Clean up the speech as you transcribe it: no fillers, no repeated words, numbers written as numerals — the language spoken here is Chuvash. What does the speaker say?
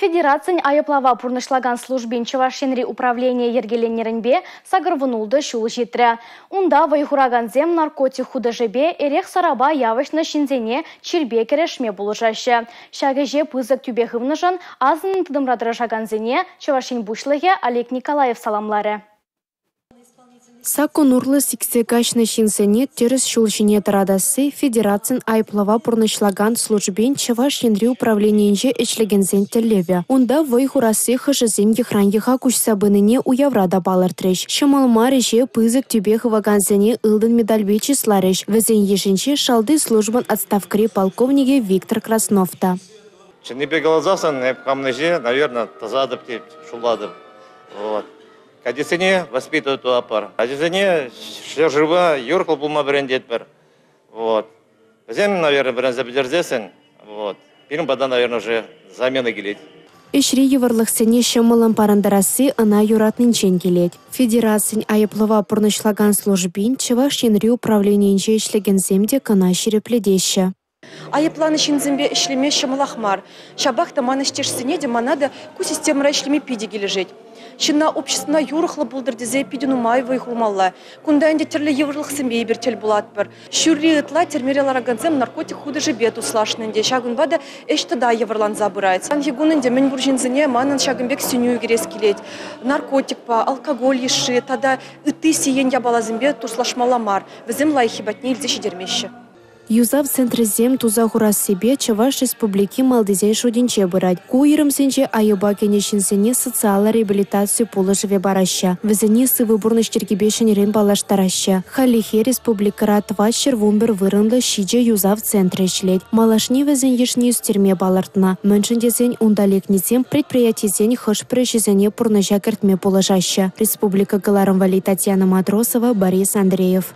Федерацин айӑплава пурнӑҫлакан службин Чӑваш Енри управленийӗ йӗркеленнӗренпе 86 ҫул ҫитрӗ. Унта вӑй хуракансем наркотик хутӑшӗпе, эрех-сӑрапа явӑҫнӑ ҫынсене чирпе кӗрешме пулӑшаҫҫӗ. Ҫак ӗҫе пысӑк тӳпе хывнӑшӑн асӑннӑ тытӑмра тӑрӑшакансене Чӑваш Ен Пуҫлӑхӗ Олег Николаев саламларӗ. Саккун урлӑ сиксе каҫнӑ ҫынсене тӗрӗс ҫул ҫине тӑратасси Федерацин айӑплава пурнӑҫлакан службин Чӑваш Енри управленийӗнче ӗҫлекенсен тӗллевӗ. Унта вӑй хурасси хӑшӗсен йӑхран йӑха куҫса пынине уявра та палӑртрӗҫ. Ҫӑмӑл мар ӗҫе пысӑк тӳпе хывакансене ылтӑн медальпе чысларӗҫ. Вӗсен йышӗнче шалти службӑн отставкӑри полковникӗ Виктор Краснов та. Чӑннипе каласассӑн, эп хамӑн ӗҫе, наверное, тӑсатӑп тет, шутлатӑп. Вот. Кадетсене воспитывать тӑватпӑр. Ачасене ҫӗршыва юрӑхлӑ пулма вӗрентетпӗр. Вот. Вӗсем, наверное, вӗренсе пӗтерсессӗн, вот, пирӗн пата, наверное, уже замена килет. Ӗҫри йывӑрлӑхсене ҫӑмӑллӑн парӑнтарасси ӑна юратнинчен килет. Федерацин айӑплава пурнӑҫлакан службин Чӑваш Енри управленийӗнче ӗҫлекенсем те кӑна ҫирӗплетеҫҫӗ. Айӑпланӑ ҫынсемпе ӗҫлеме ҫӑмӑлах мар. Ҫапах та ман ӗҫтешсене те, мана та ку системӑра ӗҫлеме питӗ килӗшет. Ҫынна обществӑна юрӑхлӑ пултӑр тесе питӗ нумай вӑй хумалла. Кунта ӗнтӗ тӗрлӗ йывӑрлӑхсемпе эпир тӗл пулатпӑр. Ҫурри ытла тӗрмере ларакансем наркотик хутӑшӗпе туслашнӑ ӗнтӗ. Ҫакӑнпа та ӗҫ тата йывӑрланса пырать. Паянхи кун ӗнтӗ мӗн пур ҫынсене манӑн ҫакӑн пек сӗнӳ кӗрес килет. Наркотикпа, алкоголь йышши тата ытти сиен япаласемпе туслашмалла мар. Вӗсем лайӑххи патне илсе ҫитермеҫҫӗ. Юсав центрӗсем туса хурассипе Чӑваш Республики малтисен шутӗнче пырать. Ку уйрӑмсенче айӑпа кӗнӗ ҫынсене социаллӑ реабилитаци пулӑшӑвӗ параҫҫӗ. Вӗсене сывӑ пурнӑҫ йӗркипе ҫӗнӗрен паллаштараҫҫӗ. Хальлӗхе республикӑра 411 вырӑнлӑ 7 юсав центрӗ ӗҫлет. Малашне вӗсен йышне ӳстерме палӑртнӑ. Мӗншӗн тесен унта лекнисем предприятисен хӑш-пӗр ӗҫӗсене пурнӑҫа кӗртме пулӑшаҫҫӗ. Республика кӑларӑм валли Татьяна Матросова, Борис Андреев.